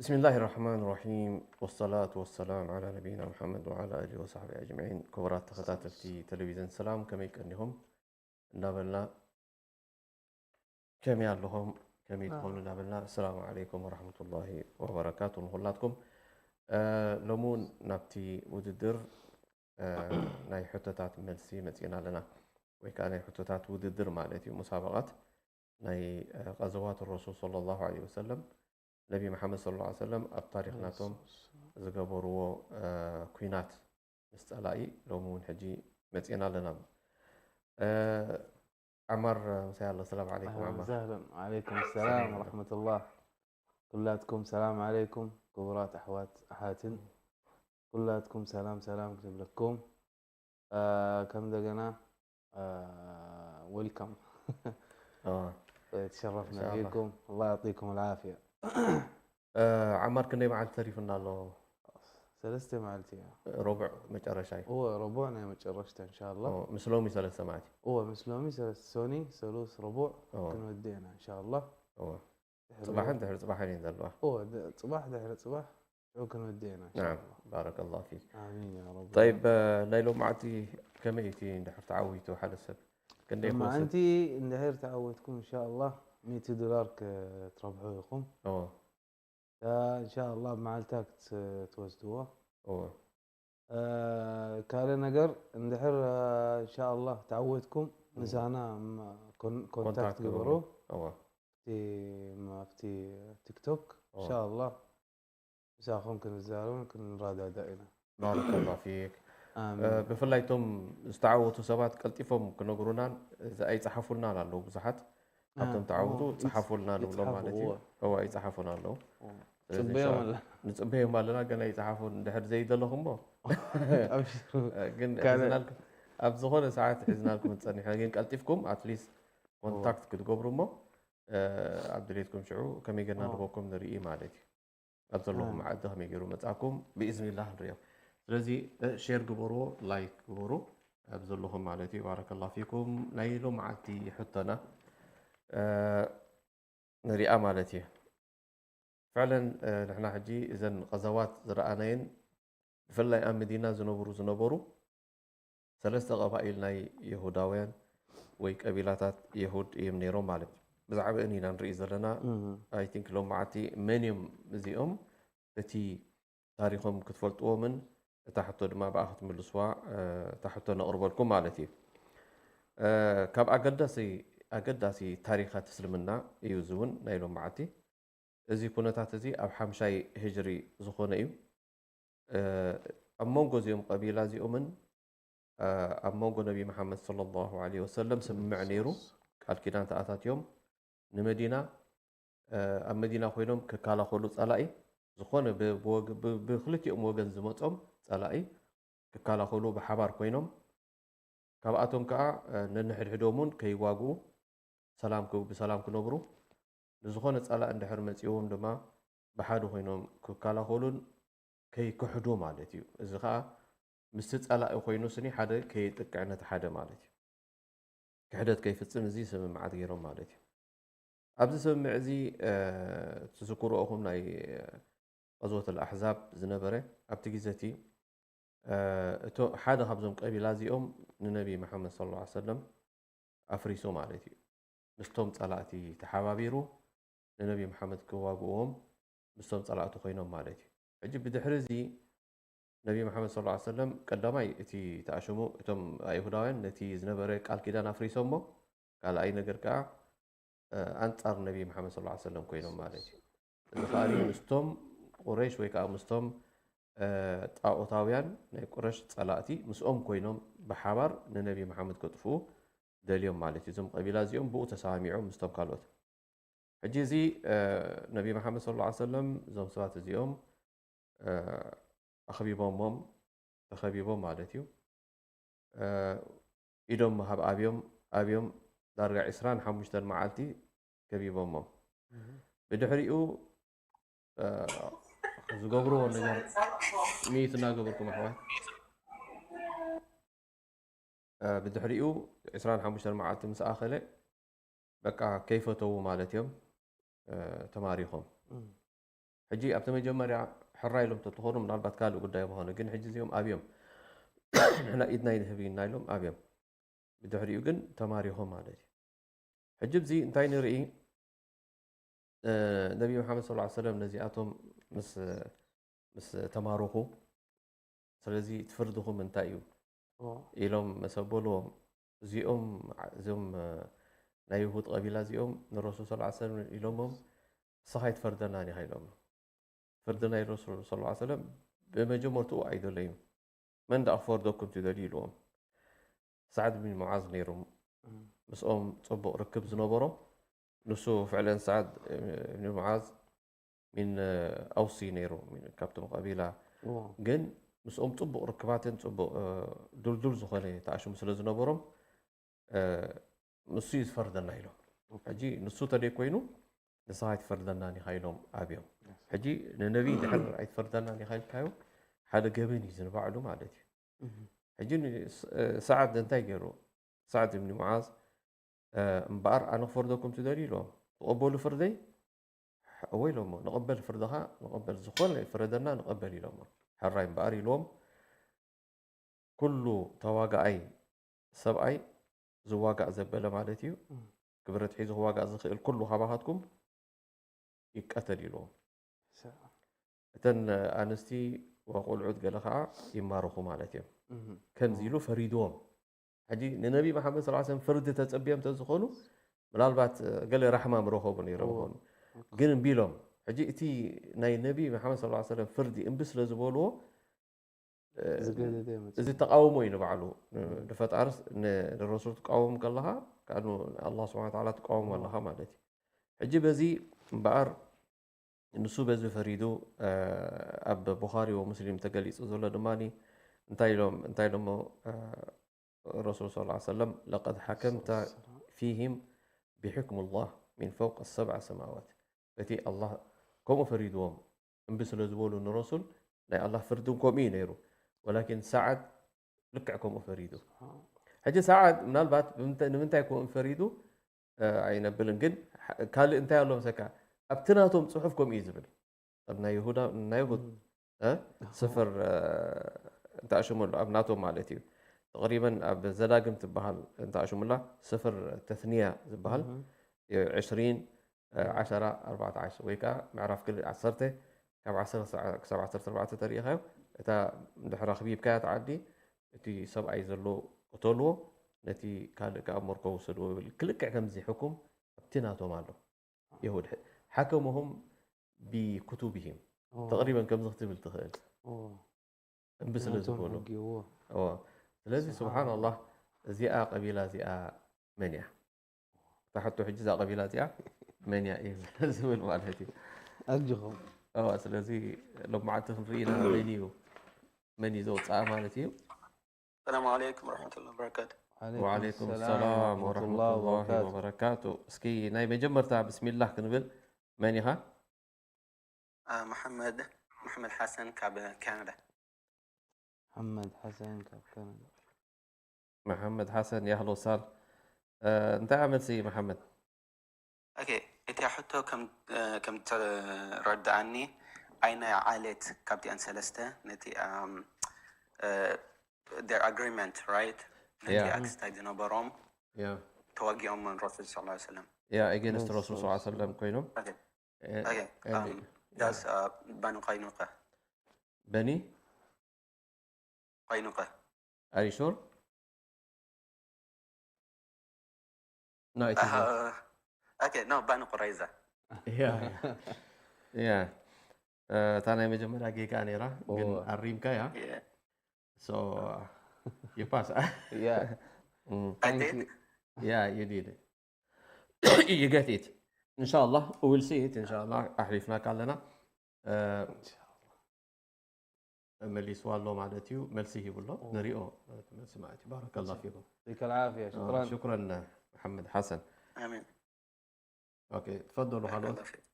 بسم الله الرحمن الرحيم، والصلاة والسلام على نبينا محمد وعلى آله وصحبه أجمعين. ክቡራት ተኸታተልቲ ቴሌቪዝን ሰላም፣ ከመይ ቀኒኹም? እንዳበልና፣ ከመይ ኣለኹም? ከመይ ትኾኑ? እንዳበልና፣ ሰላም ዓለይኩም ወራህመቱላሂ ወበረካቱ ንኹላትኩም። እ፣ ሎሚ እውን ናብቲ ውድድር፣ እ፣ ናይ ሕቶታት መልሲ መፂና ኣለና። ወይ ከዓ ናይ ሕቶታት ውድድር ማለት እዩ። ሙሳበቓት ናይ፣ እ፣ ቀዘዋት ረሱል ሰለላሁ ዐለይሂ ወሰለም፣ ነቢ መሓመድ ሰለላሁ ዐለይሂ ወሰለም ኣብ ታሪኽ ናቶም ዝገበርዎ፣ እ፣ ኲናት ምስ ጸላኢ ሎሚ እውን ሕጂ መጺእና ኣለና። እ፣ ዓማር ምሳይ ኣሎ። ሰላም ዓለይኩም ዓማር። ኣህለን ወሰህለን። ዓለይኩም ሰላም ሰላም። ወረሕመቱላህ። ኩላትኩም ሰላም ዓለይኩም ክቡራት ኣሕዋት ኣሓትን። ኩላትኩም ሰላም ሰላም ክንብለኩም። እ፣ ከም እንደገና፣ እ፣ ዌልካም። እ፣ ተሸረፍና ኢንሻኣላህ። ፊኩም። ኣላህ ያዕጢኩም ኣልዓፍያ። እ፣ ዓማር ክንደይ መዓልቲ ተሪፉና ኣሎ? ሰለስተ መዓልቲ እያ። ረቡዕ መጨረሻ እዩ። እወ፣ ረቡዕ ናይ መጨረሽታ ኢንሻኣላህ። ኦ፣ ምስ ሎሚ ሰለስተ መዓልቲ። እወ፣ ምስ ሎሚ ሰለስተ፣ ሶኒ፣ ሰሉስ፣ ረቡዕ እወ። ክንወድእ ኢና ኢንሻኣላህ። እወ። ድሕሪ ጽባሕን ድሕሪ ጽባሕን እየን ዘለዋ። እወ፣ ድ-፣ ጽባሕ ድሕሪ ጽባሕ ሽዑ ክንወድእ ኢና ናዓም፣ ኢንሻኣላህ። ባረከላሁ ፊክ። ኣሚን ያ ረብ። ጠይብ፣ እ፣ ናይ ሎማዓንቲ ከመይ እቲ እንድሕር ተዓዊቱ ሓደ ሰብ? ክንደይ ክወስድ? ሎማዓንቲ እንድሕር ተዓወትኩም ኢንሻኣላህ ሚእቲ ዶላር ክትረብሑ ኢኹም። እወ። ያ፣ ኢንሻኣላህ ኣብ መዓልታ ክትወስድዎ። እወ። እ፣ ካልእ ነገር እንድሕር፣ እ፣ ኢንሻኣላህ ተዓወትኩም እም። ምሳና ም-፣ ኮን-፣ ኮንታክት ኮንታክት ግበሩ። ግበሩ። እወ። ኣብቲ፣ ም-፣ ኣብቲ ቲክቶክ እወ። ኢንሻኣላህ ምሳኹም ክንዛረብን ክንረዳዳእ ኢና። ባረከላሁ ፊክ። ኣሚን። እ፣ ብፍላይ እቶም ዝተዓወቱ ሰባት ቀልጢፎም ክነግሩናን፣ እዚ ኣይጸሓፉልናን ኣለዉ ብዙሓት። እ፣ ካብቶም ተዓወቱ እወ፣ ይጽ-፣ ጸሓፉልና ንብሎም ይጽሓፉ፣ ማለት እዩ። እወ። እወ፣ ይጸሓፉና ኣለዉ። እወ። ስለዚ ጽበዮም ሻ-፣ ኣላ። ንጽበዮም ኣለና፣ ገና ይጸሓፉ። እንድሕር ዘይደለኹሞ፣ ኣብሽሩ። እ፣ ግን ካልእ ሒዝናልኩም፣ ኣብ ዝኾነ ሰዓት ሒዝናልኩም ንጸንሕ ኢና። ግን ቀልጢፍኩም ኣትሊስት እወ። ኮንታክት ክትገብሩ እሞ፣ እ፣ ኣብ ድሌትኩም ሽዑ ከመይ ጌርና እወ። ንህበኩም ንርኢ ማለት እዩ። ኣብ ዘለኹም ኣሚን። ዓዲ ከመይ ገይሩ መጻኩም ብኢዝኒላህ ንሪኦ። ስለዚ፣ እ፣ ሼር ግበርዎ፣ ላይክ ግበሩ፣ ኣብ ዘለኹም ማለት እዩ። ባረከላሁ ፊኩም። ናይ ሎማዓንቲ ሕቶና፣ እ፣ ንሪኣ ማለት እዩ። ፍዕለን፣ እ፣ ንሕና ሕጂ እዘን ቀዘዋት ዝረኣናየን ብፍላይ ኣብ መዲና ዝነብሩ ዝነበሩ ሰለስተ ቀባኢል ናይ የሁዳውያን ወይ ቀቢላታት የሁድ እዮም ነይሮም ማለት እዩ። ብዛዕባአን ኢና ንርኢ ዘለና። እህ። I think ሎማዓንቲ መን እዮም እዚኦም? እቲ ታሪኾም ክትፈልጥዎምን እታ ሕቶ ድማ ብኣ ክትምልስዋ፣ እ፣ እታ ሕቶ ነቕርበልኩም ማለት እዩ። እ፣ ካብ ኣገዳሲ፣ ኣገዳሲ ታሪኻት እስልምና እዩ እዚ እውን ናይ ሎማዓንቲ። እዚ ኩነታት እዚ ኣብ ሓምሻይ ህጅሪ ዝኾነ እዩ። እ፣ ኣብ መንጎ እዚኦም ቀቢላ እዚኦምን፣ እ፣ ኣብ መንጎ ነቢ መሓመድ ሰለላሁ ዐለይሂ ወሰለም ስምምዕ ነይሩ፣ ቃል ኪዳን ተኣታትዮም ንመዲና፣ እ፣ ኣብ መዲና ኮይኖም ክከላኸሉ ጸላኢ፣ ዝኾነ ብ-፣ ብወግ-፣ ብ-፣ ብክልቲኦም ወገን ዝመጾም ጸላኢ ክከላኸሉ ብሓባር ኮይኖም፣ ካብኣቶም ከኣ፣ እ፣ ነንሕድሕዶም እውን ከይዋግኡ ሰላም ክ-፣ ብሰላም ክነብሩ፣ ንዝኾነ ጸላኢ እንድሕር መጺዎም ድማ ብሓደ ኮይኖም ክከላኸሉን ከይክሕዱ ማለት እዩ። እዚ ከኣ ምስቲ ጸላኢ ኮይኑ ስኒ ሓደ ከየጥቅዕ ነቲ ሓደ ማለት እዩ። ክሕደት ከይፍጽም እዚ ስምምዓት ገይሮም ማለት እዩ። ኣብዚ ስምምዕ እዚ፣ እ፣ ትዝክርዎ ኢኹም ናይ፣ እ፣ ቀዝወት ኣልኣሕዛብ ዝነበረ ኣብቲ ግዜ እቲ፣ እ፣ እቶ ሓደ ካብዞም ቀቢላ እዚኦም ንነቢ መሓመድ ሰለላሁ ዐለይሂ ወሰለም ኣፍሪሱ ማለት እዩ። ምስቶም ጸላእቲ ተሓባቢሩ ንነቢ መሓመድ ክዋግእዎም ምስቶም ጸላእቲ ኮይኖም ማለት እዩ። ሕጂ ብድሕሪ እዚ ነቢ መሓመድ ሰለላሁ ዐለይሂ ወሰለም ቀዳማይ እቲ ተኣሽሙ እቶም ኣይሁዳውያን ነቲ ዝነበረ ቃል ኪዳን ኣፍሪሶሞ፣ ካልኣይ ነገር ከኣ፣ እ፣ ኣንጻር ነቢ መሓመድ ሰለላሁ ዐለይሂ ወሰለም ኮይኖም ማለት እዩ። እዚ ከኣ ምስቶም ቁረይሽ ወይ ከኣ ምስቶም፣ እ፣ ጣኦታውያን ናይ ቁረሽ ጸላእቲ ምስኦም ኮይኖም ብሓባር ንነቢ መሓመድ ከጥፍኡ ደልዮም ማለት እዩ። እዞም ቀቢላ እዚኦም ብኡ ተሰማሚዖም ምስቶም ካልኦት። ሕጂ እዚ፣ እ፣ ነቢ መሓመድ ሰለላሁ ዐለይሂ ወሰለም እዞም ሰባት እዚኦም፣ እ፣ ኣኽቢቦሞም፣ ተኸቢቦም ማለት እዩ። እ፣ ኢዶም ምሃብ ኣብዮም፣ ኣብዮም ዳርጋ ዕስራን ሓሙሽተን መዓልቲ ከቢቦሞም። እህ። ብድሕሪኡ፣ እ፣ ዝገብርዎ ነገር ሚዩት እናገበርኩም ኣሕዋት። እ፣ ብድሕሪኡ ዕስራን ሓሙሽተን መዓልቲ ምስ ኣኸለ፣ በቃ ከይፈተዉ ማለት እዮም፣ እ፣ ተማሪኾም። እም። ሕጂ ኣብቲ መጀመርያ ሕራ ኢሎም ተትኾኑ ምናልባት ካልእ ጉዳይ ምኾነ፣ ግን ሕጂ እዚኦም ኣብዮም ንሕና ኢድና ይንህብ ኢና ኢሎም ኣብዮም። ብድሕሪኡ ግን ተማሪኾም ማለት እዩ። ሕጂ እዚ እንታይ ንርኢ? ነቢ መሓመድ صلى الله عليه وسلم ነዚኣቶም ምስ ምስ ተማረኹ፣ ስለዚ እቲ ፍርድኹም እንታይ እዩ ኢሎም መሰበልዎም። እዚኦም እዞም ናይ ይሁድ ቀቢላ እዚኦም ንረሱል صلى الله عليه وسلم ኢሎሞም፣ ንስኻ ኣይትፈርደናን ኢኻ ኢሎም። ፍርዲ ናይ ረሱል صلى الله عليه وسلم ብመጀመርትኡ ኣይደለዩን። መን ደኣ ክፈርደኩም ትደልዩ ኢልዎም። ሳዕድ ብን ሙዓዝ ነይሩ። ምስኦም ጽቡቕ ርክብ ዝነበሮ። ንሱ ፍዕለን ሳዕድ ብን ሙዓዝ ሚን ኣውሲ ነይሩ፣ ሚን ካብቶም ቀቢላ። ግን ምስኦም ጽቡቕ ርክባትን ጽቡቕ ድልዱል ዝኾነ ተኣሽሙ ስለ ዝነበሮም፣ ንሱ እዩ ዝፈርደና ኢሎም። ሕጂ ንሱ ተደይ ኮይኑ ንስኻ ኣይትፈርደናን ኢኻ ኢሎም ኣብዮም። ሕጂ ንነቢይ ድሕር ኣይትፈርደናን ኢኻ ኢልካዮ ሓደ ገበን እዩ ዝንባዕሉ ማለት እዩ። ሕጂ ሰዓድ እንታይ ገይሩ? ሳዕድ ብን ሙዓዝ እምበኣር ኣነ ክፈርደኩም ትደልዩ ኢሎም። ትቐበሉ ፍርደይ? እወ ኢሎሞ። ንቐበል ፍርድኻ፣ ንቐበል ዝኾነ ፍረደና ንቐበል ኢሎሞ። ሕራይ እምበኣር ኢልዎም። ኩሉ ተዋጋኣይ ሰብኣይ ዝዋጋእ ዘበለ ማለት እዩ። ክብረት ሒዙ ክዋጋእ ዝኽእል ኩሉ ካባኻትኩም ይቀተል ኢልዎም። እተን ኣንስቲ ወቆልዑት ገለ ከዓ ይማረኹ ማለት እዮም። ከምዚ ኢሉ ፈሪድዎም። ሕጂ ንነቢ መሓመድ صلى الله عليه وسلم ፍርዲ ተጸብዮም ተዝኾኑ ምናልባት ገለ ራሕማ ምረኸቡ ነይሮም ይኾኑ። ግን እምቢ ኢሎም። ሕጂ እቲ ናይ ነቢ መሓመድ صلى الله عليه وسلم ፍርዲ እምቢ ስለ ዝበልዎ እዚ ተቃውሞ እዩ ንባዕሉ። ንፈጣርስ ንረሱል ትቃወም ከለኻ ከኣ ንኣላህ ስብሓን ተዓላ ትቃወም ኣለኻ ማለት እዩ። ሕጂ በዚ እምበኣር ንሱ በዚ ፈሪዱ ኣብ ቡኻሪ ወሙስሊም ተገሊጹ ዘሎ ድማ እንታይ ኢሎም እንታይ ኢሎሞ ረሱል صلى الله عليه وسلم لقد حكمت فيهم بحكم الله من فوق السبع سماوات በቲ ኣላህ ከምኡ ፈሪድዎም እምቢ ስለ ዝበሉ ንረሱል ናይ ኣላህ ፍርድን ከምኡ እዩ ነይሩ። ወላኪን ሰዓድ ልክዕ ከምኡ ፈሪዱ። ሕጂ ሰዓድ ምናልባት ንምንታይ ከምኡ ፈሪዱ ኣይነብልን፣ ግን ካልእ እንታይ ኣሎ መሰካ ኣብቲ ናቶም ፅሑፍ ከምኡ እዩ ዝብል ኣብ ናይ ይሁዳ ናይ ይሁድ ስፍር እንተኣሽሙሉ ኣብ ናቶም ማለት እዩ። ተቕሪበን ኣብ ዘዳግም ትበሃል እንተኣሽሙላ ስፍር ተስንያ ዝበሃል ዕሽሪን ዓሸራ ኣርባዕተ ዓሸር ወይ ከዓ ምዕራፍ ክልተ ዓሰርተ ካብ ዓሰርተ ክሳብ ዓሰርተ ኣርባዕተ ተሪኢኻዮ እታ ድሕራ ክቢብካያ ተዓዲ እቲ ሰብኣይ ዘሎ ቅተልዎ ነቲ ካልእ ከዓ መርኮ ውሰድዎ ይብል። ክልክዕ ከምዚ ሕኩም ኣብቲ ናቶም ኣሎ። የሁድ ሓከሙሁም ቢኩቱብሂም ተቕሪበን ከምዚ ክትብል ትኽእል እምቢ ስለ ዝበሉ። ስለዚ ስብሓን ኣላህ እዚኣ ቀቢላ እዚኣ መን እያ? እታ ሕቶ ሕጂ እዛ ቀቢላ እዚኣ መን እያ እዩ ዝብል ማለት እዩ። ኣጆኹም። ስለዚ ሎማዓንቲ ክንርኢ ኢና መን እዩ መን እዩ ዘውፅኣ ማለት እዩ። ሰላም ዓለይኩም ወረሕመቱላሂ ወበረካቱ። ወዓለይኩም ሰላም ወረሕመቱላሂ ወበረካቱ። እስኪ ናይ መጀመርታ ብስሚላህ ክንብል መን ኢኻ? መሓመድ መሓመድ ሓሰን ካብ ካናዳ። መሓመድ ሓሰን ካብ ካናዳ። መሓመድ ሓሰን ያህሎ ሳል እንታይ ኣመልሲ መሓመድ? ኦኬ፣ እቲኣ ሕቶ ከም ከም ተረዳኣኒ ኣይናይ ዓሌት ካብቲኣን ሰለስተ ነቲ their agreement right ነቲ ኣክስታይ ዝነበሮም ተዋጊኦም ረሱል ስ ሰለም ያ against ረሱል ስ ሰለም ኮይኖም ዳስ ባኒ ቃይኑቀ በኒ ቃይኑቀ Are you sure? No, it is not. Okay, no, ባኒ ቁረይዛ Yeah, yeah. እታ ናይ መጀመርያ ጌጋ ነይራ ግን ኣሪምካ ያ so you pass. Yeah. Mm. I did. Yeah, you did. You get it. إن شاء الله we'll see it إن شاء الله. ኣሕሊፍናካ ኣለና መሊስዋ ኣሎ ማለት እዩ። መልሲ ሂቡ ኣሎ ንሪኦ እቲ መልሲ ማለት እዩ። ባረከላ ፊኩም። يعطيك العافية. شكرا. ሽኩረን መሓመድ ሓሰን። ኣሜን። ኦኬ ትፈደሉ ካልኦት ባረከላ ፊኩም።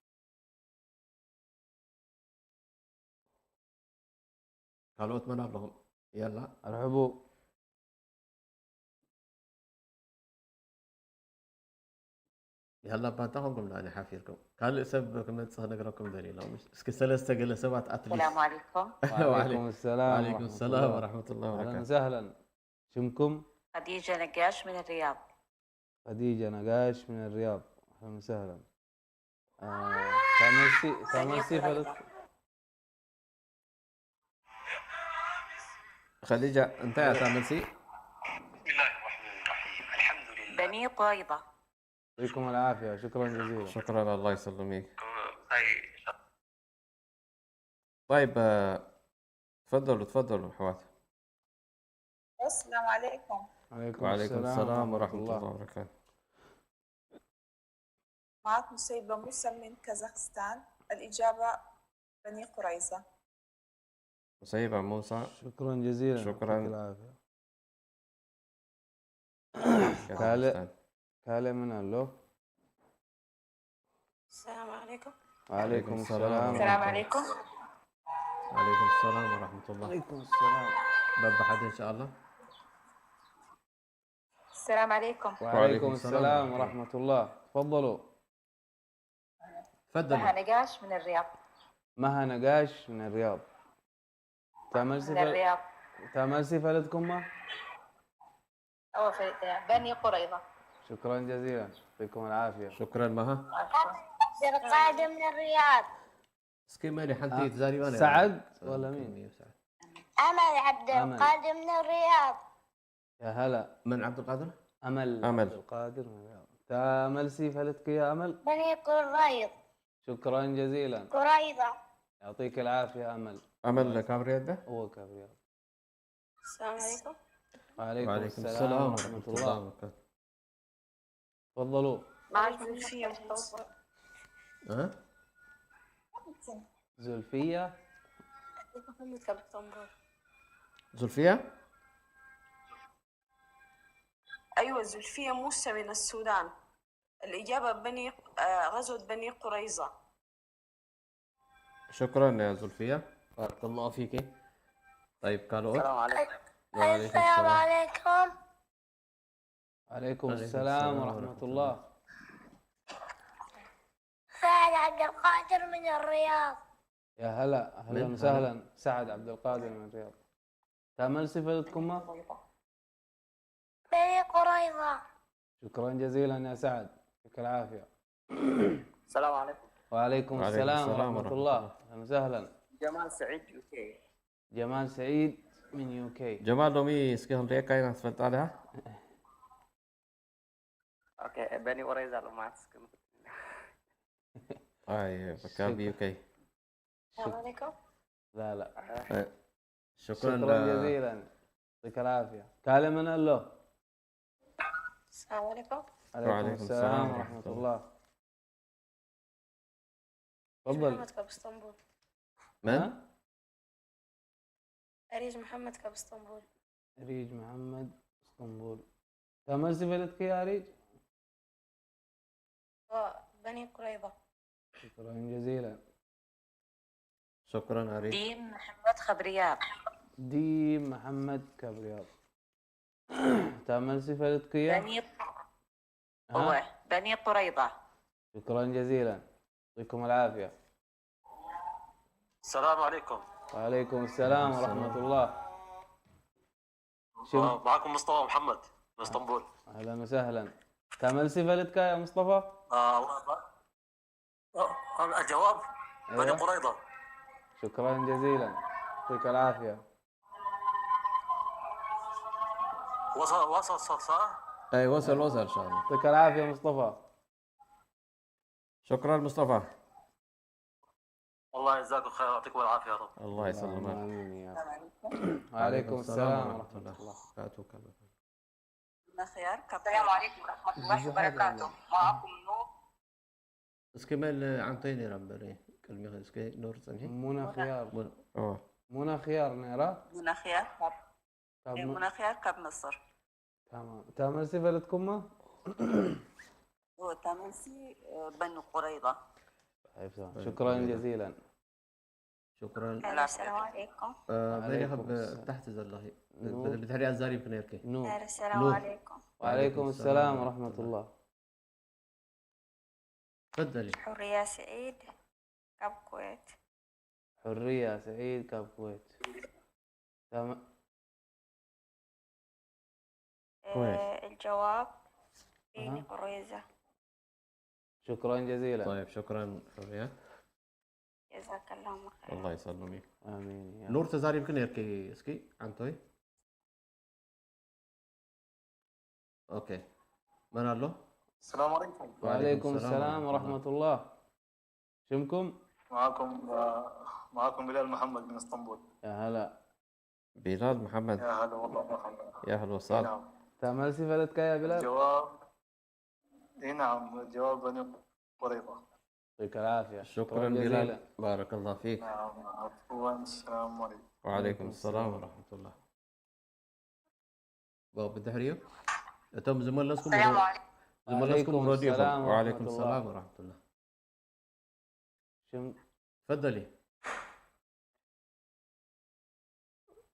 ካልኦት መን ኣለኹም? የላ ኣርሕቡ። ያላ ባንታ ኮንኩም ዳኒ ሓፊርኩም። ካልእ ሰብ ክመጽእ ክነግረኩም ደልየ ኣሎ። እስኪ ሰለስተ ገለ ሰባት ኣትሊስት። ሰላም ዓለይኩም። وعليكم السلام وعليكم السلام ورحمة الله أهلا وبركاته. وسهلا. شمكم؟ خديجة نقاش من الرياض. خديجة نقاش من الرياض. أهلا وسهلا. آه، تامرسي تامرسي فلت خديجة، أنت يا تامرسي؟ بسم الله الرحمن الرحيم. الحمد لله. بني قريظة. يعطيكم العافية، شكرا جزيلا. شكرا، الله يسلمك. هاي طيب، آه، تفضلوا، تفضلوا حوات. السلام عليكم. عليكم وعليكم السلام ورحمة الله وبركاته. معك مسيبة موسى من كازاخستان. الإجابة بني قريظة. مسيبة موسى. شكرا جزيلا. شكرا. يعطيك العافية. كازاخستان. كالي من ألو؟ السلام عليكم. وعليكم السلام السلام. السلام عليكم. وعليكم السلام ورحمة الله. عليكم السلام. باب حد إن شاء الله. السلام عليكم. وعليكم السلام ورحمة الله. تفضلوا. تفضل. مها نقاش من الرياض. مها نقاش من الرياض. تامرسي من فل... الرياض. تامرسي فلتكم ما؟ أو في بني قريظة. شكرا جزيلا، يعطيكم العافية. شكرا مها. عبد القادر من الرياض. እስኪ መን ሓንቲ ትዛሪባ ነራ? سعد ولا مين؟ سعد. أمل عبد أمل. القادر من الرياض. يا هلا. من عبد القادر؟ أمل أمل. عبد القادر من الرياض. تامرسي فلتك يا أمل؟ بني قريظ. شكرا جزيلا. قريظة. يعطيك العافية أمل. أمل كابريا ده؟ هو كابريا. السلام عليكم. وعليكم وعليكم السلام السلام ورحمة ورحمة الله. الله وبركاته. تفضلوا. معك زلفية من طنطا. أه؟ زلفية. محمد كابتن بول. زلفية؟ أيوة، زلفية موسى من السودان. الإجابة بني آه، غزوة بني قريظة. شكرا يا زلفية، بارك الله فيك. طيب، كالو. السلام عليكم. وعليكم السلام السلام. عليكم. عليكم السلام ورحمة الله. سعد عبد القادر من الرياض. يا هلا، أهلا من؟ وسهلا. سعد عبد القادر من الرياض. تامرسي فلتكم ما؟ بني قريظة. شكرا جزيلا يا سعد، يعطيك العافية. السلام عليكم. وعليكم وعليكم السلام السلام ورحمة ورحمة الله. الله. أهلا وسهلا. جمال سعيد، يو كي. جمال سعيد من يو كي. جمال، ሎሚ እስኪ ክንሪኤካ ኢና፣ ትፈልጣ ዲኻ? اوكي، بني قريظة لما تسكن. ኣይ፣ በቃ ብ ዩ ኬ። السلام عليكم. لا لا. ኣይ፣ شكرا شكرا جزيلا. يعطيك العافية. كالي من ألو؟ السلام عليكم. عليكم وعليكم السلام السلام ورحمة ورحمة الله. تفضل. محمد كابتن بول. من؟ ها؟ أريج محمد كابتن بول. ريج محمد اسطنبول. تامرسي فلتك يا ريج؟ وبني قريظة. شكرا جزيلا. شكرا أريج. ديم محمد خبريار. ديم محمد كابريال. تامرسي فلتك يا؟ بني ها؟ هو بني قريظة. شكرا جزيلا، يعطيكم العافية. السلام عليكم. وعليكم السلام ورحمة الله. شو؟ آه، معكم مصطفى محمد من اسطنبول. أهلا وسهلا. تامرسي فلتك يا مصطفى؟ آه، الله يبارك. آه، الجواب بني أيوة. قريظة. شكرا جزيلا، يعطيك العافية. وصل، وصل صوت، صح؟ أي، وصل، وصل إن شاء الله. يعطيك العافية مصطفى. شكرا مصطفى. الله يجزاكم خير ويعطيكم العافية يا رب. الله يسلمك. آمين يا رب. وعليكم السلام ورحمة الله. بركاته. من خيار كابتن. السلام عليكم ورحمة الله وبركاته. معكم نور. እስኪ መን ዓንቶይ ነይራ እምበር ቅድሚ እስኪ ኖር ጸንሒ منى خيار. ሙን- ኦ منى خيار نيرة. منى خيار كاب كاب إيه، م- منى خيار كاب مصر. تمام. تامرسي فلتكم ما؟ هو تامرسي آه، بني قريظة. طيب، تمام. شكرا جزيلا. شكرا. أهلا، السلام عليكم. آه، መን ኢኻ عليكم السلام. ብታሕቲ ዘለኺ ኑር። ብድሕሪኣ ዛሪብኪ ነርኪ نور. أهلا، السلام نور. عليكم. وعليكم السلام ورحمة الله. تفضلي. حرية سعيد، كاب كويت. حرية سعيد، كاب كويت. تمام. كويس. آه، الجواب بيني أها. قريزة. شكرا جزيلا. طيب، شكرا حرية. جزاك اللهم خير. الله يسلمك. آمين يا ኑር፣ ተዛሪብኪ ነርኪ። እስኪ ኣንቶይ። ኦኬ፣ መን ኣሎ? السلام عليكم. وعليكم السلام ورحمة الله. شمكم؟ معكم آه، معكم بلال محمد من اسطنبول. يا هلا. ቢላል መሓመድ። يا هلا والله، مرحبا. يا هلا وسهلا. نعم. تملسي فلتك يا بلال؟ الجواب، اي نعم، الجواب بني قريظة. يعطيك العافية. شكرا بلال، جزيلا. بارك الله فيك. نعم، عفوا، السلام عليكم. وعليكم السلام ورحمة الله. باب الدهرية. እቶም ዝመለስኩም السلام ውረ- عليكم. ዝመለስኩም وعليكم ውረዱ ኢኹም። السلام وعليكم ورحمة السلام الله. ورحمة الله. شم تفضلي.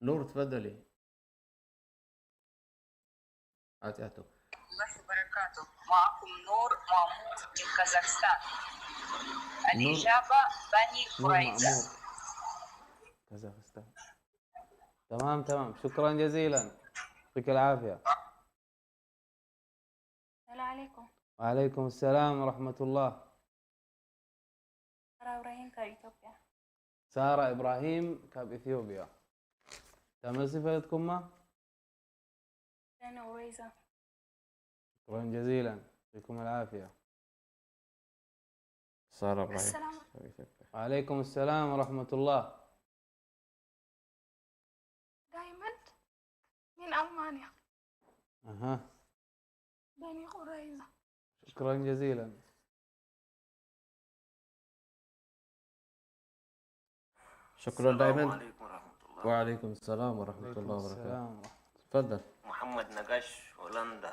نور، تفضلي. عطيته. الله وبركاته. معكم نور مامور من كازاخستان. نور الإجابة بني نور قريظة. مأمور. كازاخستان. تمام، تمام، شكرا جزيلا. يعطيك العافية. السلام عليكم. وعليكم السلام ورحمة الله. سارة إبراهيم كاب إثيوبيا. سارة إبراهيم كاب إثيوبيا. تملسي فلتكم ما؟ بني قريزة. شكرا جزيلا، يعطيكم العافية. سارة إبراهيم. السلام. وعليكم السلام ورحمة الله. دايموند من ألمانيا. أها، بني قريظة. شكرا جزيلا. شكرا دايما. عليكم ورحمة الله. وعليكم السلام ورحمة عليكم الله وبركاته. السلام ورحمة تفضل. محمد نقاش، هولندا.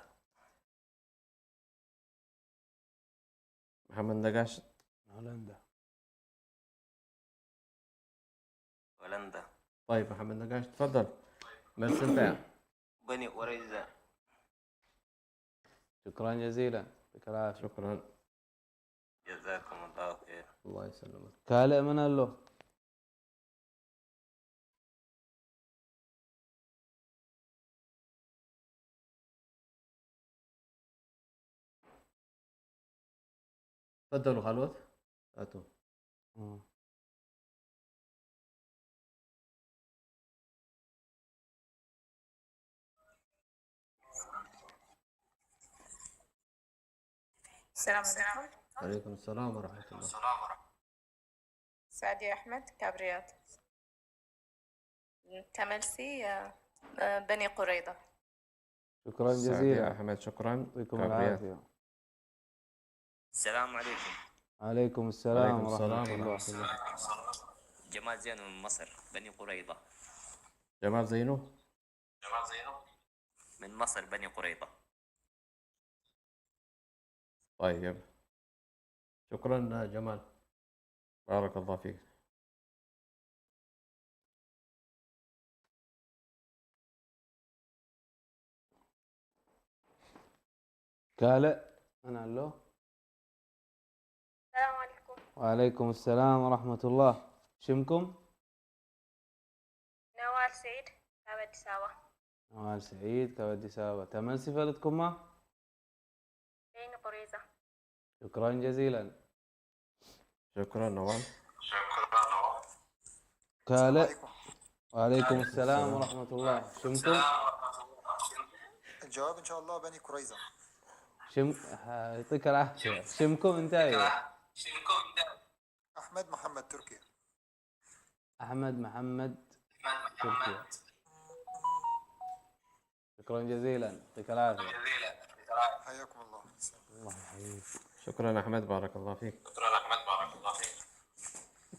محمد نقاش. هولندا. هولندا. طيب محمد نقاش، تفضل. መልሲ እንታይ እያ? بني قريظة. شكرا جزيلا، يعطيك العافية. شكرا. جزاكم الله خير. الله يسلمك. ካልእ መን ኣሎ? تفضلوا ካልኦት ኣቶ። آه. السلام عليكم. عليكم السلام ورحمة الله. سعدي أحمد كابريات. تملسي آه، آه، بني قريظة. شكرا سعدي جزيلا. أحمد، شكرا. يعطيكم كابريات. العافية. السلام عليكم. عليكم السلام عليكم السلام ورحمة الله. ورحمة الله. جمال زينو من مصر، بني قريظة. جمال زينو. من مصر، بني قريظة. طيب، شكرا جمال، بارك الله فيك. ካልእ መን ኣሎ? السلام عليكم. وعليكم السلام ورحمة الله. ሽምኩም? نوال سعيد، ካብ ኣዲስ ኣበባ። ነዋል ስዒድ ካብ ኣዲስ ኣበባ። ተመልሲ ፈለጥኩማ? በይኒ ቁሬዛ። شكرا جزيلا. شكرا نوال. ካልእ? عليكم. وعليكم السلام ورحمة الله. ሽምኩም? الجواب إن شاء الله بني قريظة. ሽም፣ ها، يعطيك العافية. ሽምኩም እንታይ እዩ? أحمد محمد تركيا. ኣሕመድ መሓመድ ቱርኪያ። شكرا جزيلا. يعطيك العافية. حياكم الله. الله يحييك. شكرا أحمد، بارك الله فيك.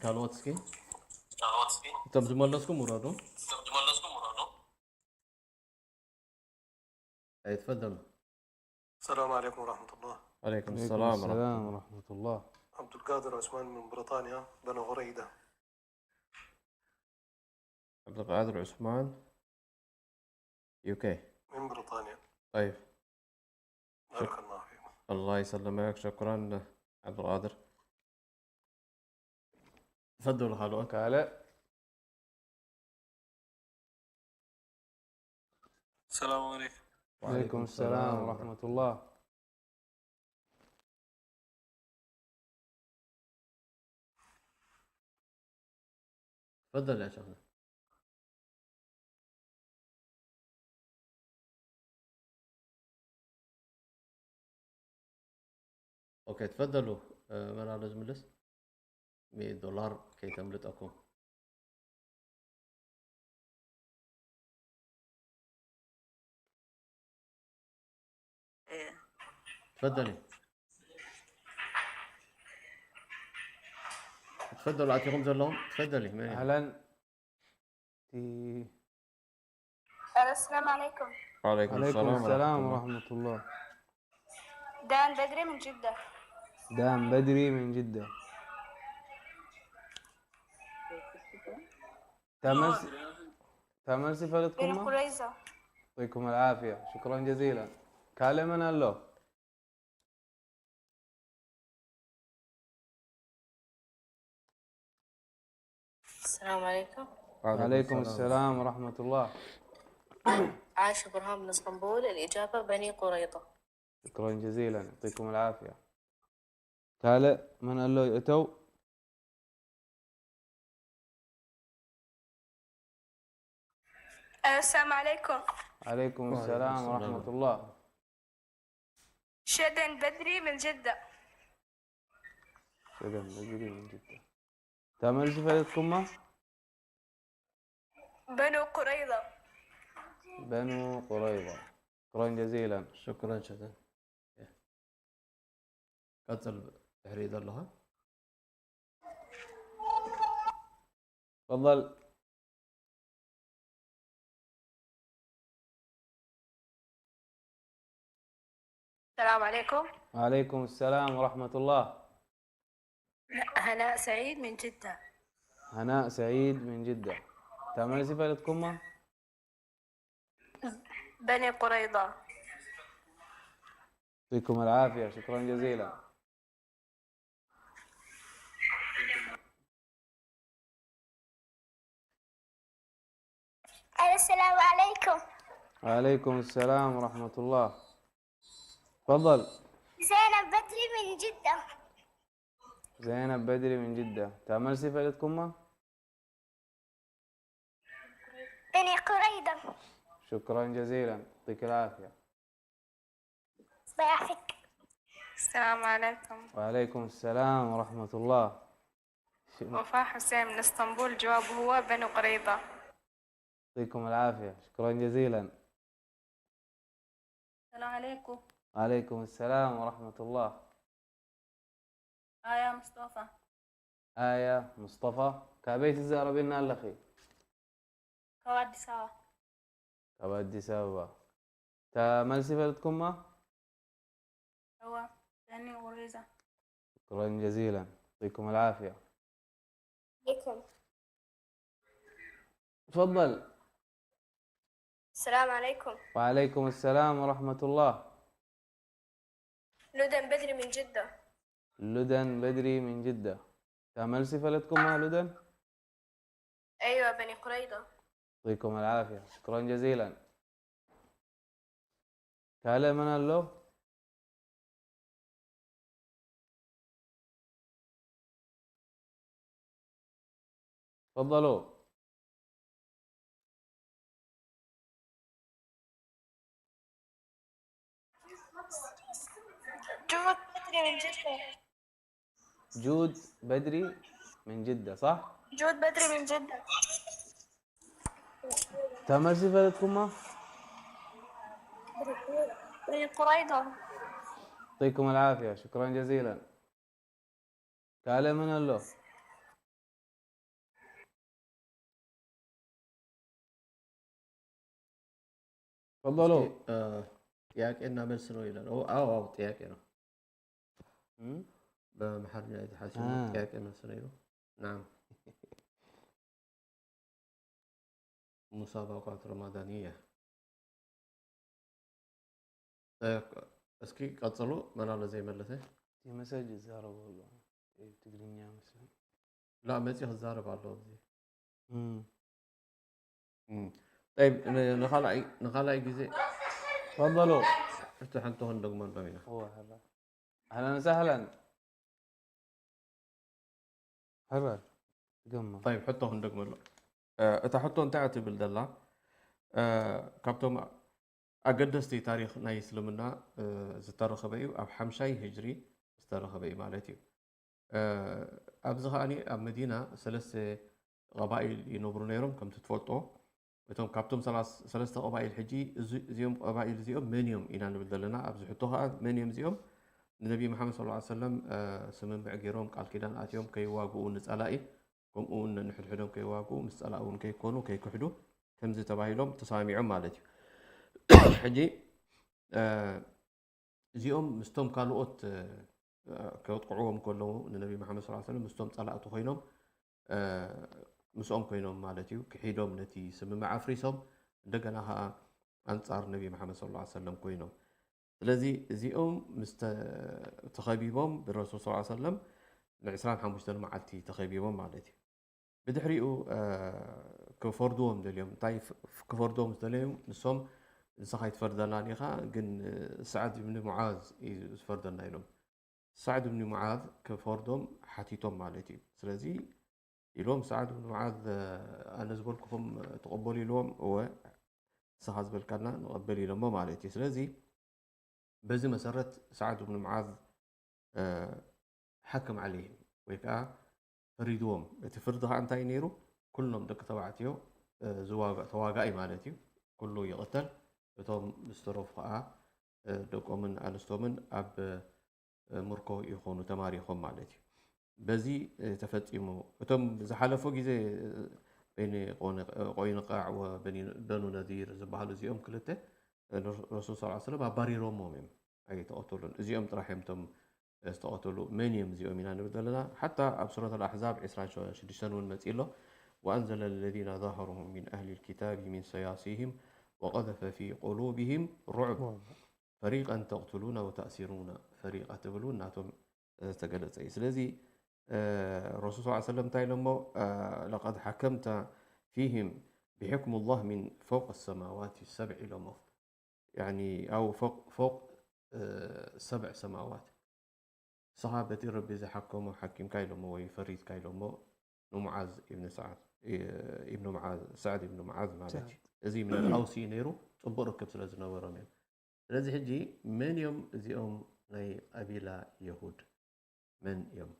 ካልኦት እስኪ እቶም ዝመለስኩም ውረዱ። ኣይትፈደሉ። السلام عليكم ورحمة الله. عليكم عليكم السلام ورحمة السلام الله. ورحمة الله. عبد القادر عثمان من بريطانيا، بني قريظة. عبد القادر عثمان، يو كي. من بريطانيا. طيب، بارك الله فيكم. الله يسلمك، شكرا. عبد القادر. تفضل خالو. كالة. السلام عليكم. وعليكم السلام ورحمة الله. تفضل يا شيخنا. اوكي، تفضلوا. آه، من عاوز ملس؟ مية دولار كي تملتكم. إيه. تفضلي. تفضلوا، اعطيهم زلهم. تفضلي. مين؟ اهلا. تي- السلام عليكم. وعليكم عليكم السلام السلام ورحمة الله. ورحمة الله. دان بدري من جدة. دان بدري من جدة. تعمل تعمل بني سفرتكم؟ قريظة. يعطيكم العافية، شكرا جزيلا. كالة من ألو؟ السلام عليكم. عليكم السلام ورحمة الله. عاش إبراهام من اسطنبول. الإجابة بني قريظة. شكرا جزيلا، يعطيكم العافية. كالة من ألو يأتو؟ السلام عليكم. عليكم السلام السلام. ورحمة الله. شدن بدري من جدة. شدن بدري من جدة. تعمل سفرتكم ما؟ بنو قريظة. بنو قريظة. شكرا جزيلا. شكرا شدن. قتل تحريض الله. تفضل. السلام عليكم. وعليكم السلام ورحمة الله. هناء سعيد من جدة. هناء سعيد من جدة. تعمل سفرتكم ما؟ بني قريظة. يعطيكم العافية، شكرا جزيلا. السلام عليكم. وعليكم السلام ورحمة الله. تفضل. زينب بدري من جدة. زينب بدري من جدة. تعمل سفرتكم ما؟ بني قريظة. شكرا جزيلا، يعطيك العافية. الله يعافيك. السلام عليكم. وعليكم السلام ورحمة الله. ش- وفاء حسين من اسطنبول، جواب هو بني قريظة. يعطيكم العافية، شكرا جزيلا. السلام عليكم. وعليكم السلام ورحمة الله. آية مصطفى. آية مصطفى، كابيت الزهرة لنا الأخي. كوادي سوا. كابيت الزهرة. تعمل سفرتكم ما؟ هو بني قريظة. شكرا جزيلا، يعطيكم العافية. عليكم. تفضل. السلام عليكم. وعليكم السلام ورحمة الله. لدن بدري من جدة. لدن بدري من جدة. تعمل سفرتكم ما لدن؟ أيوة، بني قريظة. يعطيكم العافية، شكرا جزيلا. كالة من ألو؟ تفضلوا. جود بدري من جدة. جود بدري من جدة، صح؟ جود بدري من جدة. تعمل سفرتكم ما؟ بني قريظة. يعطيكم العافية، شكرا جزيلا. كالة من ألو؟ تفضلوا. ጥያቄና መልስ ነው ይላል። ኦ፣ አዎ፣ አዎ፣ ጥያቄ ነው። እም? በአምሓርኛ የተሓሰበ አ። ጥያቄ መልስ ነው ይላል። ናም። ሙሳባቃት ረማዳንያ። እ፣ እስኪ ቀጽሉ፣ መን ኣሎ ዘይመለሰ? እቲ መሰጅ ይዛረቡ ኣለዉ። ትግርኛ መስለኒ። ላ መፂ ክዛረብ ኣሎ ኣብዚ እም። እም። ጠይብ ን- ንኻልኣይ ንኻልኣይ ግዜ ተፈضሉ እቲ ሕቶ ክንደግመሎም ኢና እወ፣ ሕራ። ኣህለን ወሰህለን። ሕራ። ገማ። طيب ሕቶ ክንደግመሉ እ፣ እታ ሕቶ እንታይ እያ ትብል ዘላ እ፣ ካብቶም ኣገደስቲ ታሪክ ናይ እስልምና እ፣ ዝተረኸበ እዩ ኣብ ሓምሻይ ህጅሪ ዝተረኸበ እዩ ማለት እዩ እ፣ ኣብዚ ከዓኒ ኣብ መዲና ሰለስተ ቀባኢል ይነብሩ ነይሮም ከምቲ ትፈልጦ እቶም ካብቶም ሰላስ- ሰለስተ ቀባኢል ሕጂ እዚ- እዚኦም ቀባኢል እዚኦም መን እዮም ኢና ንብል ዘለና ኣብዚ ሕቶ ከዓ መን እዮም እዚኦም ንነቢ መሓመድ ስለ ሰለም ስምምዕ ገይሮም ቃል ኪዳን ኣትዮም ከይዋግኡ ንፀላኢ ከምኡ እውን ንሕድሕዶም ከይዋግኡ ምስ ፀላኢ እውን ከይኮኑ ከይክሕዱ ከምዚ ተባሂሎም ተሰማሚዖም ማለት እዩ ሕጂ እዚኦም ምስቶም ካልኦት ከጥቅዕዎም ከለዉ ንነቢ መሓመድ ስ ሰለም ምስቶም ፀላእቲ ኮይኖም ምስኦም ኮይኖም ማለት እዩ ክሒዶም ነቲ ስምምዕ ኣፍሪሶም እንደገና ከዓ ኣንፃር ነቢ መሓመድ ስለ ሰለም ኮይኖም ስለዚ እዚኦም ምስ ተኸቢቦም ብረሱል ስ ሰለም ን25 መዓልቲ ተኸቢቦም ማለት እዩ ብድሕሪኡ ክፈርድዎም ደልዮም እንታይ ክፈርድዎም ዝደለዮም ንሶም ንስኻ ይትፈርደና ዲኻ ግን ሰዓድ ብን ሙዓዝ እዩ ዝፈርደና ኢሎም ሰዓድ ብን ሙዓዝ ክፈርዶም ሓቲቶም ማለት እዩ ስለዚ ኢሎም ሰዓድ ብን ሙዓዝ ኣነ ዝበልኩኹም ተቐበሉ ኢልዎም እወ ንስኻ ዝበልካና ንቐበል ኢሎሞ ማለት እዩ ስለዚ በዚ መሰረት ሰዓድ ብን ሙዓዝ ሓክም ዓለይህም ወይ ከዓ ፈሪድዎም እቲ ፍርዲ ከዓ እንታይ ነይሩ ኩሎም ደቂ ተባዕትዮ ዝዋጋ ተዋጋኢ ማለት እዩ ኩሉ ይቕተል እቶም ዝተረፉ ከዓ ደቆምን ኣንስቶምን ኣብ ምርኮ ይኾኑ ተማሪኾም ማለት እዩ በዚ ተፈፂሙ እቶም ዝሓለፉ ግዜ በኒ ቆይንቃዕ በኑ ነዚር ዝበሃሉ እዚኦም ክልተ ረሱል ስ ሰለም ኣባሪሮሞም እዮም ኣይተቐተሉን እዚኦም ጥራሕ እዮም ቶም ዝተቐተሉ መን እዮም እዚኦም ኢና ንብል ዘለና ሓታ ኣብ ሱረት ኣልኣሕዛብ ዕስራን ሽዱሽተን እውን መፂ ኣሎ وأنزل الذين ظاهرهم من أهل الكتاب من صياصيهم وقذف في قلوبهم الرعب فريقا تقتلون وتأسرون فريقا ትብል እውን ናቶም ዝተገለፀ እዩ ስለዚ ረሱል ስ ሰለም እንታይ ኢሎሞ لقد حكمت فيهم بحكم الله من فوق السماوات السبع ኢሎሞ يعني أو فوق فوق سبع سماوات ንስኻ በቲ ረቢ ዝሓከሞ ሓኪምካ ኢሎሞ ወይ ፈሪድካ ኢሎሞ ንሙዓዝ ኢብን ሰዓድ ኢብን ሙዓዝ ሰዕድ ኢብን ሙዓዝ ማለት እዩ እዚ ምን ኣውሲ እዩ ነይሩ ፅቡቅ ርክብ ስለ ዝነበሮም እዮም ስለዚ ሕጂ መን እዮም እዚኦም ናይ ቀቢላ የሁድ መን እዮም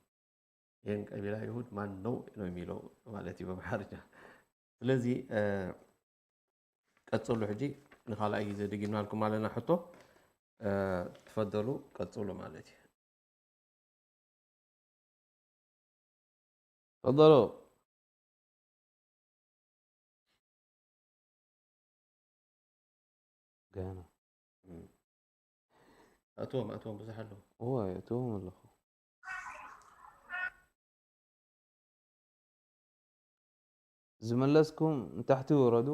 ይህን ቀቢላ የሁድ ማን ነው ነው የሚለው ማለት እዩ በምሓርኛ ስለዚ ቀፅሉ ሕጂ ንካልኣይ ግዜ ድጊምናልኩም ኣለና ሕቶ ትፈደሉ ቀፅሉ ማለት እዩ تفضلوا ገና ኣትዎም ኣትዎም ብዙሕ ኣለዉ እዋ የእትዎም ኣለኹ ዝመለስኩም ንታሕቲ ውረዱ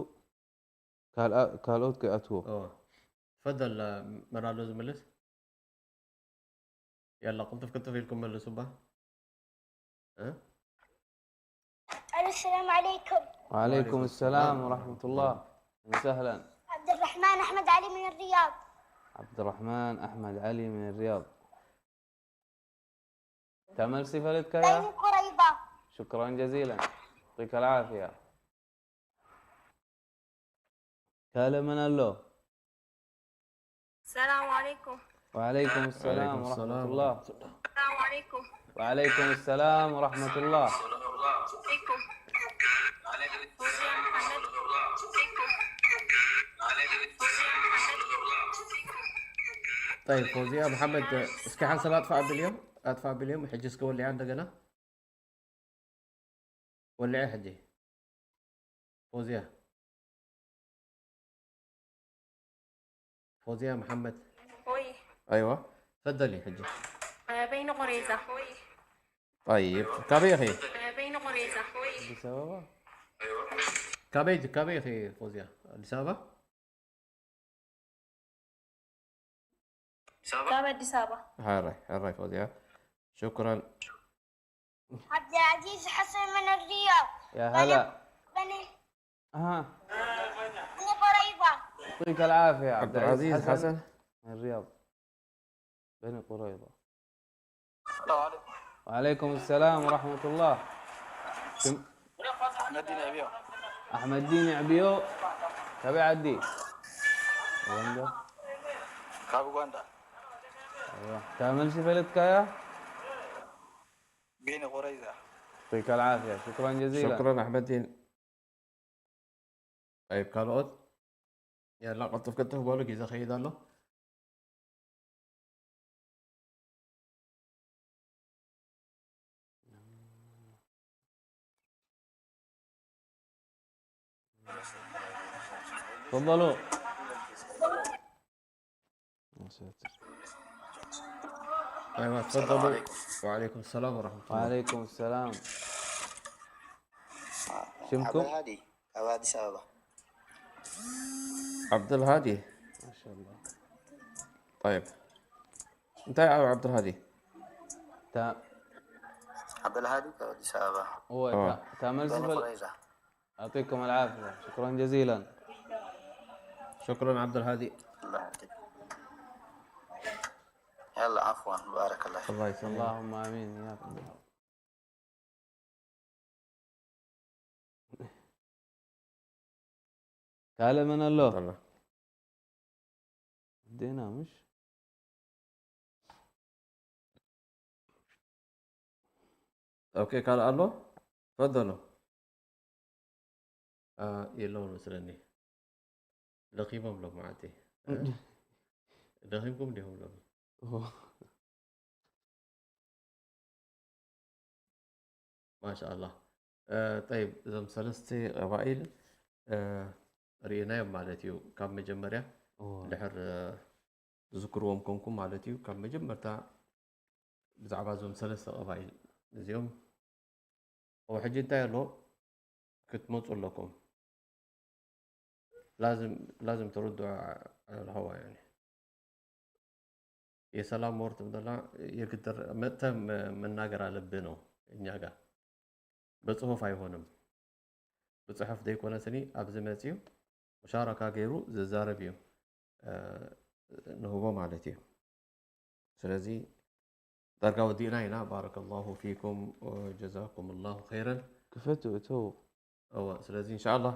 ካልኦት ክኣትዎ ፈደል መን ኣሎ ዝምልስ ያላ ቅልጥፍ ቅልጥፍ ኢልኩም መልሱ ባ السلام عليكم وعليكم السلام ورحمة الله أهلا وسهلا عبد الرحمن أحمد علي من الرياض عبد الرحمن أحمد علي من الرياض تملسي فلتكايا عين قريضة شكرا جزيلا يعطيك العافية كالة من اللو السلام عليكم وعليكم السلام ورحمة الله السلام عليكم وعليكم السلام ورحمة الله عليكم طيب فوزية محمد እስኪ ሓንሳብ ኣጥፋ ኣብል እዮም ኣጥፋ ኣብል እዮም ሕጂ እስከ ወሊዓ እንደገና ወልዐ ሕጂ ፎዝያ ፎዝያ መሓመድ ወይ ኣይዋ ፈደሊ ሕጂ በይኒ ቁሬዛ طيب ካበይ ኢኺ በይኒ ቁሬዛ ኣዲስ ኣበባ ካበይ ካበይ ኢኺ ፎዝያ ኣዲስ ኣበባ ካብ ኣዲስ ኣበባ። ሕራይ ሕራይ ፈውዝያ፣ ሽኩራን። عبد العزيز حسن من الرياض. يا هلا. بني ها. بني قريظة. يعطيك العافية عبد عبد العزيز حسن. من الرياض. بني قريظة. السلام عليكم. وعليكم السلام ورحمة الله. شم... أحمد الدين أبيو. أحمد الدين عبيو. تبع عدي. وين ده؟ كاب أوغندا. أيوة. تعمل شي فلتكايا؟ بني قريظة. يعطيك العافية. شكرا جزيلا. ሽኩራን ኣሕመዲን። طيب ካልኦት የላ ቀልጥፍ ክትህበሉ ግዜ ከይድ ኣሎ። تفضلوا. أيوة تفضلوا. وعليكم السلام ورحمة الله. وعليكم السلام. عبد شمكم؟ الهادي أبو أديس أبابا. عبد الهادي. ما شاء الله. طيب. أنت يا أبو عبد الهادي. تا عبد الهادي أبو أديس أبابا. هو آه. تا- تعمل بني سفل. قريظة. يعطيكم العافية. شكرا جزيلا. شكرا عبد الهادي. الله يهديك. يلا عفوا، بارك الله فيك. الله يسلمك. اللهم آمين يا رب. ካልእ መን ኣሎ? الله. ዴና ምሽ? ኦኬ ካልእ ኣሎ? ፈደሎ። የለውን መስለኒ። ደኺሞም ሎም መዓልቲ። ደኺምኩም ዲኹም ሎም? ማሻኣላህ። ጠይብ እዞም ሰለስተ ቀባኢል ርኢናዮም ማለት እዩ። ካብ መጀመርያ ድሕር ዝዝክርዎም ኮንኩም ማለት እዩ። ካብ መጀመርታ ብዛዕባ እዞም ሰለስተ ቀባኢል እዚኦም ኣብ ሕጂ እንታይ ኣሎ ክትመፁ ኣለኩም። ላዝም ላዝም ትርድዑ ኣልሃዋ ያኒ የሰላም ወርት ምደላ የግድር መጥተ መናገር ኣለብህ ነው እኛ ጋር በጽሁፍ አይሆንም። ብጽሑፍ ዘይኮነ ስኒ ኣብዚ መጽዩ ሙሻረካ ገይሩ ዝዛረብ እዩ ንህቦ ማለት እዩ። ስለዚ ዳርጋ ወዲእና ኢና። ባረከላሁ ፊኩም ወጀዛኩም ላሁ ኸይረን። ክፈቱ እተው። እወ ስለዚ እንሻላ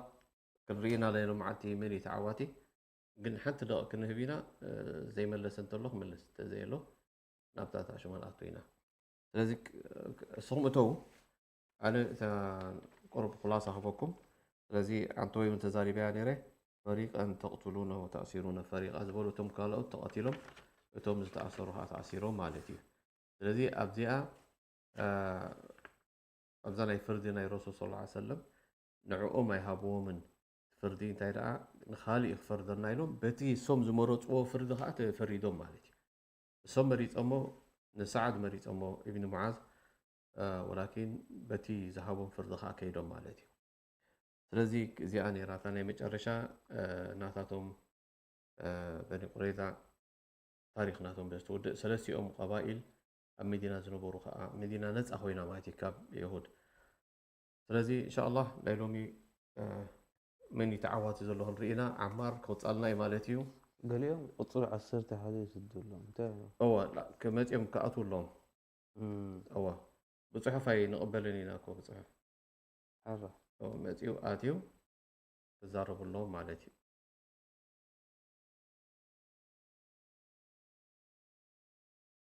ክንርኢ ኢና ናይ ሎምዓልቲ መን እዩ ተዓዋቲ። ግን ሓንቲ ደቂ ክንህብ ኢና። ዘይመለሰ እንተሎ ክመልስ እንተዘየሎ ናብታ ታሽማ ንኣቱ ኢና። ስለዚ እስኹም እተው ኣነ እታ ቁሩብ ኩላሳ ክበኩም። ስለዚ ኣንተ ወይ እውን ተዛሪበያ ነይረ ፈሪቀን ተቕትሉነ ወተእሲሩነ ፈሪቃ ዝበሉ እቶም ካልኦት ተቐቲሎም እቶም ዝተኣሰሩ ከዓ ተኣሲሮም ማለት እዩ። ስለዚ ኣብዚኣ ኣብዛ ናይ ፍርዲ ናይ ረሱል ስ ሰለም ንዕኦም ኣይሃብዎምን። ፍርዲ እንታይ ደኣ ንኻሊእ ክፈርደና ኢሎም በቲ እሶም ዝመረፅዎ ፍርዲ ከዓ ተፈሪዶም ማለት እዩ። እሶም መሪፀሞ ንሰዓድ መሪፀሞ ኢብኒ ሙዓዝ ወላኪን በቲ ዝሃቦም ፍርዲ ከዓ ከይዶም ማለት እዩ። ስለዚ እዚኣ ነይራታ ናይ መጨረሻ ናታቶም በኒ ቁረይዛ ታሪክ ናቶም በዚ ትውድእ። ሰለስቲኦም ቀባኢል ኣብ መዲና ዝነበሩ ከዓ መዲና ነፃ ኮይና ማለት እዩ ካብ የሁድ። ስለዚ እንሻ ኣላህ ናይ ሎሚ መን እዩ ተዓዋቲ ዘሎ ክንርኢ ኢና። ዓማር ክቕፃልና እዩ ማለት እዩ። ገሊኦም ቁፅሪ ዓሰርተ ሓደ ይስዱ ኣለዉ እንታይ እዮም? እወ መፂኦም ክኣትዉ ኣለዎም። እም፣ እወ ብፅሑፍ ኣይንቕበልን ኢና እኮ ብፅሑፍ ሓራ እወ መፂኡ ኣትዩ ክዛረቡ ኣለዎም ማለት እዩ።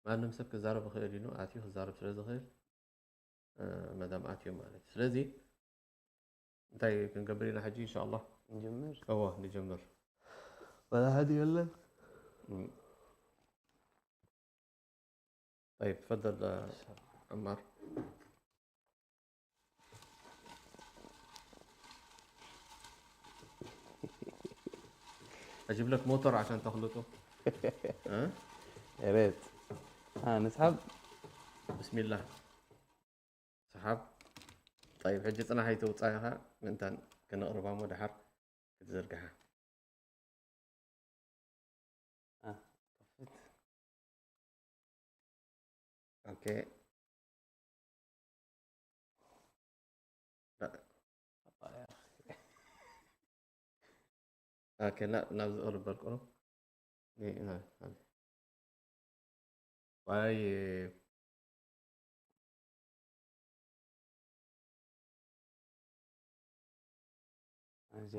ማንም ሰብ ክዛረብ ይኽእል እዩ ኣትዩ ክዛረብ ስለ ዝኽእል መዳም ኣትዮም ማለት እዩ። ስለዚ እንታይ ክንገብር ኢና ሕጂ እንሻ ኣላህ? ንጀምር እወ ንጀምር። ወላ ሓዲ የለን። طيب تفضل عمار. أجيب لك موتور عشان تخلطه. ها؟ يا ريت. ها نسحب. بسم الله. سحب. طيب ሕጂ ፅናሕ ኣይተውፃኢኻ ምእንታን ክነቕርባ እሞ ድሓር ክትዘርግሓ። آه، طفيت. ኦኬ። لا. ኦኬ፣ لا، ናብዚ ቅርብ በል፣ ቅርብ። እ፣ እ፣ እ። ዋይ፣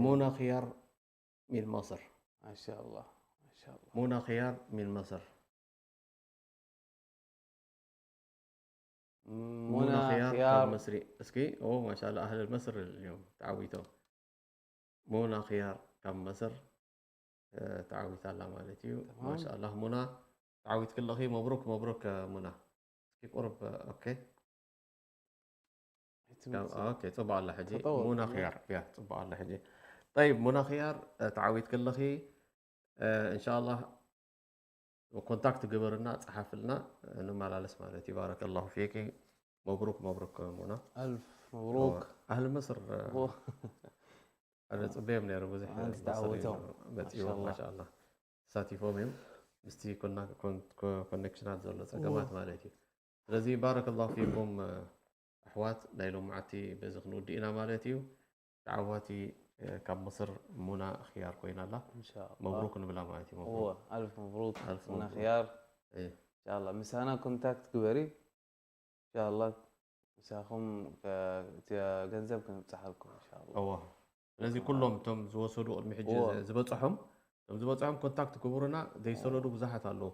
ሙና ኺያር ሚን መሰር። ማሻአላህ፣ ማሻአላህ። ሙና ኺያር ሚን መሰር። ሙና ሙና ኺያር ኺያር። ካብ መስሪ። እስኪ፣ ኦ፣ ማሻአላህ፣ ኣህለል መስር እዮም ተዓዊቶም። ሙና ኺያር ካብ መስር፣ እ፣ ተዓዊታ ኣላ ማለት እዩ። ተማም። ማሻአላህ፣ ሙና ተዓዊት ክለኺ፣ መብሩክ፣ መብሩክ፣ እ፣ ሙና። እስኪ ቁርብ፣ እ፣ ኦኬ። እቲ ካብ፣ መጽእ። ኦኬ፣ ጽቡቕ ኣላ ሕጂ። ተጠወቅ ሙና እሞ። ኺያር፣ ያ፣ ጽቡቕ ኣላ ሕጂ። ጠይብ፣ ሙና ኺያር፣ እ፣ ተዓዊት ክለኺ፣ እ፣ እንሻኣላህ ኮንታክት ግበርና፣ ጸሓፍልና፣ እ፣ ንመላለስ ማለት እዩ። ባረከላሁ ፊኪ። መብሩክ፣ መብሩክ ሙና። ኣልፍ መብሩክ። ኣህሊ መስር፣ እ፣ ዎ። ኣነ ጽበዮም ነይሩ፣ ብዙሕ ኣንቲ መሰሪ ተዓወቶም። መጺኡ፣ ማሻኣላህ። ማሻኣላህ። ተሳቲፎም እዮም። ምስቲ ኮና-፣ ኮን-፣ ኮ-፣ ኮኔክሽናት ዘሎ ጸገማት ዎ። ማለት እዩ። ስለዚ ባረከላሁ ፊኩም፣ እ፣ ኣሕዋት፣ ናይ ሎምዓቲ በዚ ክንውድእ ኢና ማለት እዩ። ተዓዋቲ፣ እ፣ ካብ መስር ሙና ኽያር ኮይና ኣላ። ኢንሻኣላህ። መብሩክ ንብላ ማለት እዩ። መብሩክ። እወ፣ ኣልፍ መብሩክ ኣልፍ ሙና መብሩክ። ኽያር። እየ። ኢንሻኣላህ፣ ምሳና ኮንታክት ግበሪ። ኢንሻኣላህ፣ ምሳኹም፣ እ፣ እቲ ገንዘብ ክንብጽሓልኩም ኢንሻኣላህ። እወ። ስለዚ ኩሎም እቶም ዝወሰዱ ቅድሚ ሕጂ እወ። ዝ-፣ ዝበጽሖም፣ እቶም ዝበጽሖም ኮንታክት ግበሩና፣ ዘይሰደዱ ብዙሓት ኣለዉ።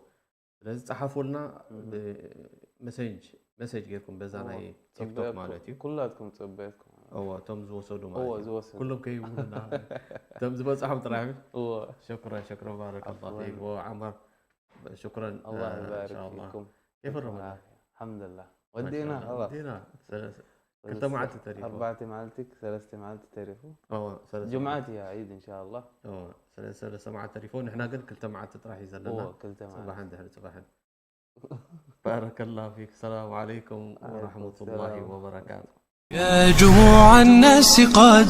ስለዚ ጸሓፉልና እህ። ብመሴጅ፣ መሴጅ ጌርኩም በዛ እዎ፣ ናይ ቲክቶክ ጽበየኩም፣ ማለት እዩ። ኩላትኩም ጽበየኩም። እዎ፣ እቶም ዝወሰዱ ማለት እዎ፣ እዩ። ዝወሰዱ። ኩሎም ከይብሉና፣ እቶም ዝበጽሖም ጥራሕ። እዎ። ሸክረን፣ ሸክረን፣ ባረከላሁ ዓፍወን። ፊክ። እዎ፣ ዓመር፣ ሸክረን፣ ኣላህ እ፣ ይባርክ ኢንሻኣላህ። ፊኩም። ከይፈረመና። ኣልሓምዱሊላህ። ወዲእና፣ ማሻኣላህ። ኸላስ። ወዲእና። ሰለስተ፣ ክልተ ሰለስተ፣ መዓልቲ ተሪፉ። ኣርባዕተ መዓልቲ፣ ሰለስተ መዓልቲ ተሪፉ። እዎ፣ ሰለስተ ጁምዓት መዓልቲ። እያ ዒድ፣ ኢንሻኣላህ። እዎ፣ ሰለ-፣ ሰለስተ መዓልቲ ተሪፉ። ንሕና ግን ክልተ መዓልቲ ጥራሕ እዩ ዘለና። እዎ፣ ክልተ መዓልቲ። ጽባሕን ድሕሪ ጽባሕን። ባረከላሁ ፊክ። ሰላም ዓለይኩም ዓለይኩም ወራህመቱላሂ ሰላም። ወበረካቱ። يا جموع الناس قد